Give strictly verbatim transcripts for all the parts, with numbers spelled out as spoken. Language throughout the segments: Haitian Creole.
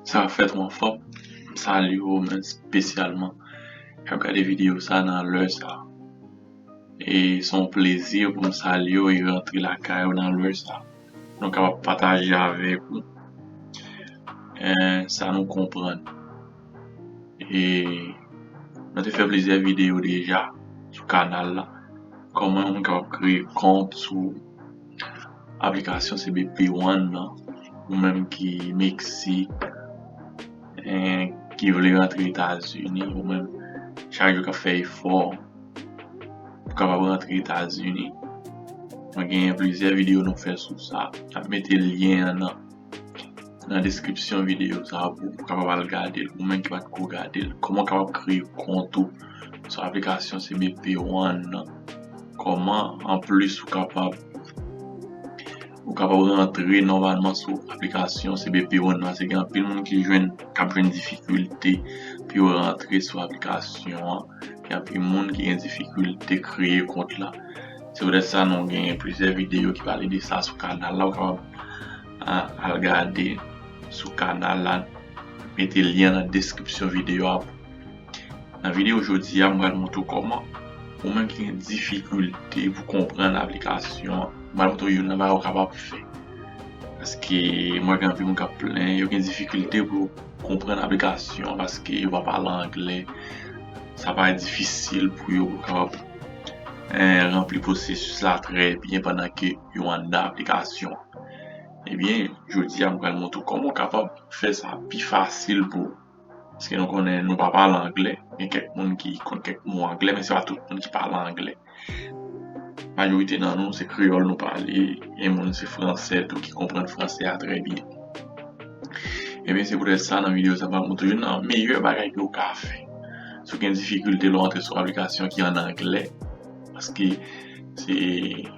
Sa k ap fèt, ou anfòm? M salye w, men espesyalman k ap gade videyo sa nan lè sa. E se yon plezi pou m salye w e rantre lakay ou nan lè sa. Nou kapab pataje avèk ou, eh, sa nou konprann. E nou te fè plizyè videyo deja sou kanal la. Kòman yon moun kapab kreye kont sou aplikasyon C B P One nan, ou menm ki Meksik, en, ki vle rantre Etazini, ou menm chak jou k ap fè efò pou kapab rantre Etazini. Mwen genyen plizyè videyo nou fè sou sa. N ap mete lyen an nan, nan deskripsyon videyo sa a pou ou kapab al gade l, ou menm ki pa t ko gade l. Kòman w kapab kreye kont ou sou aplikasyon C B P One nan? Kòman, anplis, ou kapab, ou kapab rantre nòmalman sou aplikasyon C B P One nan? Paske gen anpil moun ki jwenn, k ap jwenn difikilte pou yo rantre sou aplikasyon an. Gen anpil moun ki gen difikilte kreye kont la. Se poutèt sa nou gen plizyè videyo ki pale de sa sou kanal la. Ou kapab, ah, al gade sou kanal la. Mete lyen nan deskripsyon videyo a. Nan videyo jodi a, m pral montre w kòman ou menm ki gen difikilte pou konprann aplikasyon an, m pral montre w youn nan bagay ou kapab fè. Paske mwen gen anpil moun k ap plenyen, yo gen difikilte pou yo konprann aplikasyon an paske yo pa pale anglè. Sa parèt difisil pou yo kapab, eh, ranpli pwosesis la trè byen pandan ke yo anndan aplikasyon an. Ebyen, jodi a, m pral montre w kòman w kapab fè sa pi fasil pou ou. Paske nou konnen nou pa pale anglè. Gen kèk moun ki konn kèk mo anglè, men se pa tout moun ki pale anglè. Majorite nan nou, se kreyòl nou pale, gen moun se fransè tou ki konprann fransè a trè byen. Ebyen, se poutèt sa, nan videyo sa, m ap montre w youn nan meyè bagay ke w ka fè. Si w gen difikilte lè w antre sou aplikasyon ki ann anglè, paske se,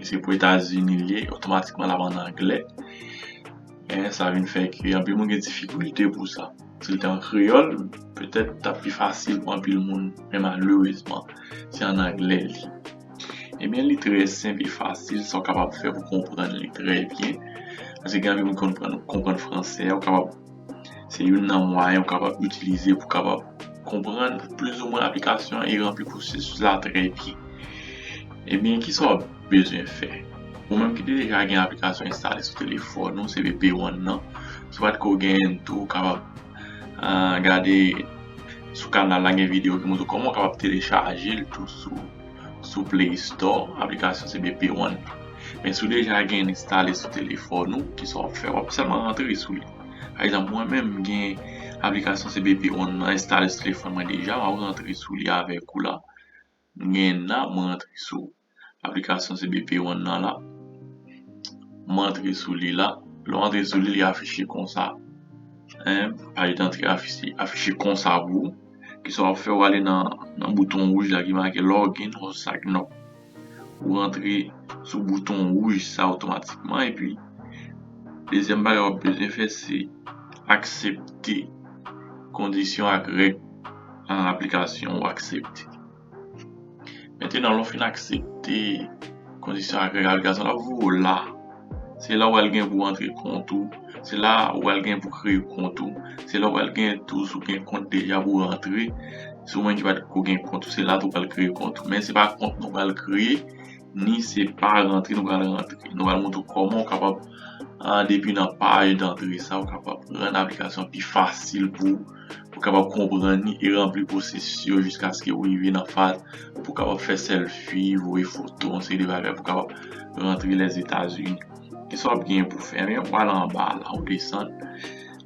se pou Etazini l ye, otomatikman l ap ann anglè. E sa vin fè ke anpil moun gen difikilte pou sa. Si l te an kreyòl, petèt t ap pi fasil pou anpil moun, men malerezman, se ann anglè l ye. Ebyen, li trè senp e fasil, sa w kapab fè pou konprann li trè byen. Paske gen anpil moun ki konprann, konprann fransè, ou kapab, se youn nan mwayen ou kapab itilize pou kapab konprann plizoumwen aplikasyon an e ranpli pwosesis la trè byen. Ebyen, kisa w bezwen fè? Ou menm ki te deja gen aplikasyon enstale sou telefòn ou, C B P One nan, si w pa t ko genyen l tou, ou kapab, ah, gade sou kanal la, gen videyo ki montre w kòman w kapab telechaje l tou sou, sou Play Store, aplikasyon C B P One. Men si w deja gen l enstale sou telefòn ou, kisa w ap fè? W ap sèlman rantre sou li. Pa egzanp, mwen menm, m gen aplikasyon C B P One nan enstale sou telefòn mwen deja, m ap rantre sou li avèk ou la. M gen la, mwen rantre sou aplikasyon C B P One nan la. Mwen antre sou li la. Lè w antre sou li, li afiche konsa. En, paj dantre afiche, afiche konsa pou ou. Kisa w ap fè, w ale nan, nan bouton wouj la ki make login or sign up. Ou rantre sou bouton wouj sa otomatikman, epi dezyèm bagay w ap bezwen fè, se aksepte kondisyon ak règ, ah, aplikasyon ou aksepte. Mentnan, lè w fin aksepte kondisyon ak règ aplikasyon, l ap voye w la. Se la w pral gen pou w antre kont ou. Se la w pral gen pou w kreye kont ou. Se la w pral gen tou, si w gen kont deja, pou w rantre. Si w menm ki pa t ko gen kont ou, se la tou w pral kreye kont ou. Men se pa kont nou pral kreye, ni se pa rantre nou pral rantre. Nou pral montre w kòman w kapab, ah, depi nan paj dantre sa, w kapab rann aplikasyon pi fasil pou ou, pou w kapab konprann li e ranpli pwosesis yo jiskaske w rive nan faz pou w kapab fè sèlfi, voye foto, yon seri de bagay pou w kapab rantre Lèzetazini. Kisa w ap genyen pou w fè? Ebyen, w al anba la, w desann,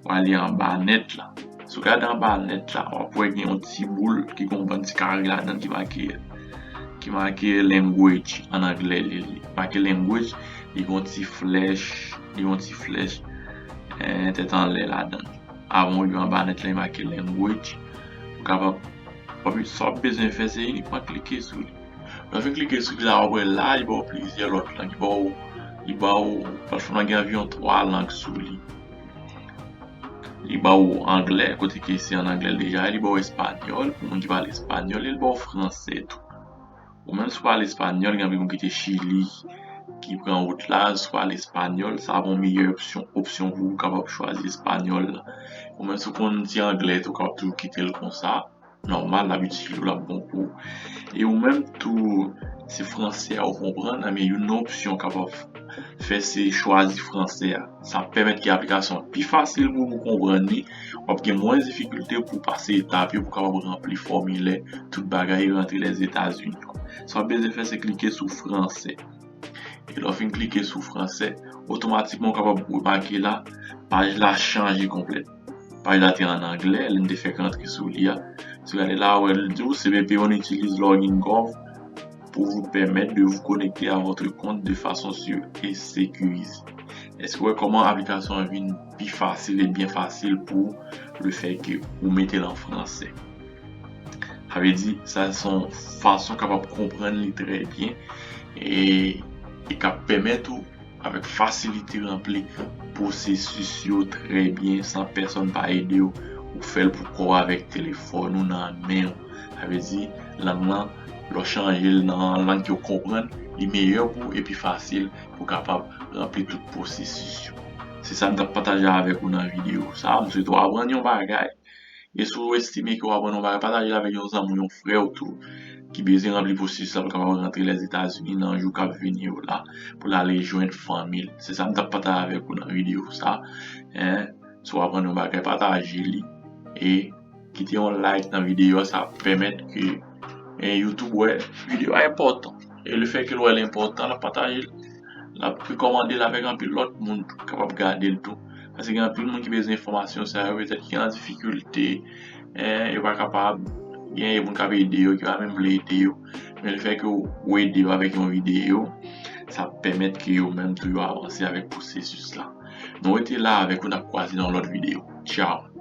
w ale anba nèt la. Si w gade anba nèt la, w ap wè gen yon ti boul ki gen yon bann ti kare ladan l ki make, ki make language an anglè, li, li make language, li gen yon ti flèch, li gen yon ti flèch, eh, tèt anlè ladan l. Avan w rive anba nèt la, li make language. Ou kapab, w ap, sa w ap bezwen fè, se inikman klike sou li. Lè w fin klike sou li la, w ap wè la, li ba w plizyè lòt lang. Li ba w, li ba w, platfòm lan gen anviwon twa lang sou li. Li ba w anglè, kote ke se an anglè l deja ye, li ba w espanyòl, pou moun ki pale espanyòl, e li ba w fransè tou. Ou menm si w pale espanyòl, gen anpil moun ki te Chili, ki pran wout la, swa l espanyòl, sa ap yon meyè opsyon, opsyon pou ou kapab chwazi espanyòl la. Ou menm si w konn ti anglè tou, w kapab toujou kite l konsa. Nòmal, l ap itil ou, l ap bon pou ou. E ou menm tou, si fransè a ou konprann, men youn nan opsyon w kapab fè se chwazi fransè a. Sa ap pèmèt ke aplikasyon an pi fasil pou ou konprann li. W ap gen mwens difikilte pou w pase etap yo, pou w kapab ranpli fòmilè, tout bagay, e rantre Lèzetazini. Sa w ap bezwen fè se klike sou fransè. E lè w fin klike sou fransè, otomatikman w kapab remake la, paj la chanje konplèt. Paj la te an anglè, lè n te fèk rantre sou li a. Si w gade la, w wè l di w, C B P on utilise login gov pour vous permettre de vous connecter à votre compte de façon sûre et sécurisée. Èske w wè kòman aplikasyon an vin pi fasil e byen fasil pou le fè ke ou mete l an fransè? Sa vle di, sa se yon fason kapab konprann li trè byen e, e k ap pèmèt ou avèk fasilite ranpli pwosesis yo trè byen san pèsonn pa ede w, ou fè l pou kò w avèk telefòn ou nan men w. Sa vle di, lang lan, lè w chanje l nan lang ke w konprann, li meyè pou ou e pi fasil pou w kapab ranpli tout pwosesis yo. Se sa m t ap pataje avèk ou nan videyo sa a. M swete w aprann yon bagay. E si w estime ke w aprann yon bagay, pataje l avèk yon zanmi w, yon frè w tou, ki bezwen ranpli pwosesis la pou l kapab rantre Lèzetazini nan jou k ap vini yo la, pou l ale jwenn fanmi l. Se sa m t ap pataje avèk ou nan videyo sa a. Si w aprann yon bagay, pataje li. E kite yon like nan videyo a, sa ap pèmèt ke, e, YouTube wè videyo a enpòtan. E le fè ke l wè l enpòtan, l ap pataje l. L ap rekòmande l avèk anpil lòt moun tou ki kapab gade l tou. Paske gen anpil moun ki bezwen enfòmasyon sa yo, petèt ki an difikilte, en, yo pa kapab. Gen moun k ap ede yo, ki pa menm vle ede yo. Men le fè ke w ede yo avèk yon videyo, sa ap pèmèt ke yo menm tou yo avanse avèk pwosesis la. Nou rete la avèk ou, n ap kwaze nan yon lòt videyo. Tchaw!